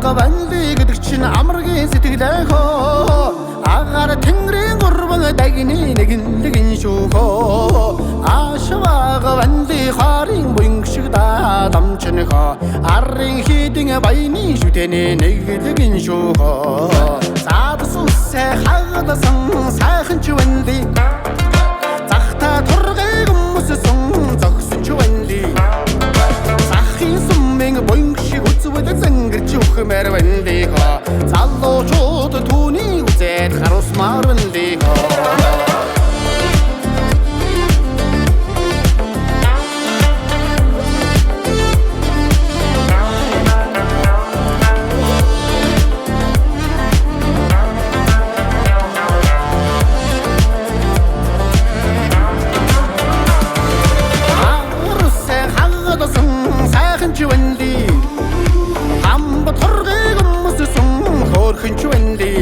Ванли гэдэг чинь амаргийн сэтгэлээ хөө. Агаар тэнгэрийн гурван дагны нэгэн шүүхөө. Аашваг ванли харын буян шиг даламчин хөө. Арын хідэн баяны шүтэний нэглэгэн шүүхөө. Задас үсээ хагадсан сайхан ч ванли. Захта тургыг өмссөн зогсон ч ванли. Захын сүмэн буян шиг үзвэл зангирч үхмээр ванли хоо. Залуучууд түүнийг үзээд харуулсмаар ванли хоо. Сайхан ч ванли. Хамбат хоргийг өмссөн хөөрхөн ч ванли.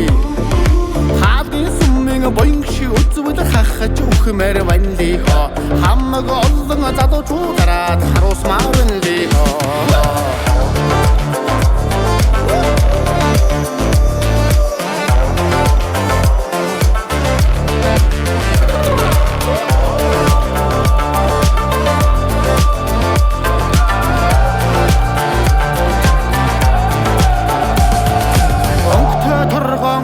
Хаалгын сүмэн буян шиг үзвэл хахаж үхмээр ванли хоо. Хамаг олон залуучуудаараа харуулсмаар ванли хоо.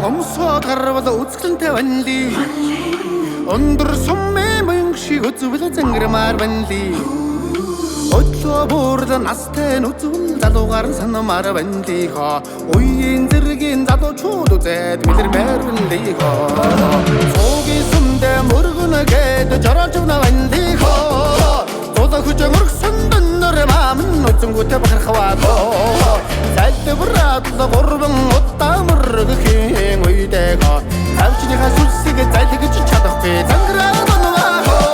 Өмсөд гарвал үзэсгэлэнтэй ванли. Өндөр сумын буян шиг үзвэл зангирмаар ванли. Өдлөө бүрд настай нүзвэн залуугаар нь санамаар ванли хоо. Үеийн зэргийн залуучууд үзээд мэдэрмээр ванли хоо. Цуугийн сүмдээ мөргөнө гээд жоролж өгнө ванли хоо. Зулах хүч мөргсөн дөннөр маам нь үзэнгүүтээ бахархаваа хоо. Залбираад гурван удаа мөргөхийн үедээ хоо. Завчныхаа сүлсийг залгиж чадахгүй зангираад унваа хоо.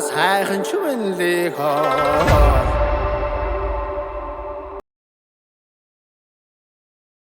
Сайхан ч ванли хоо.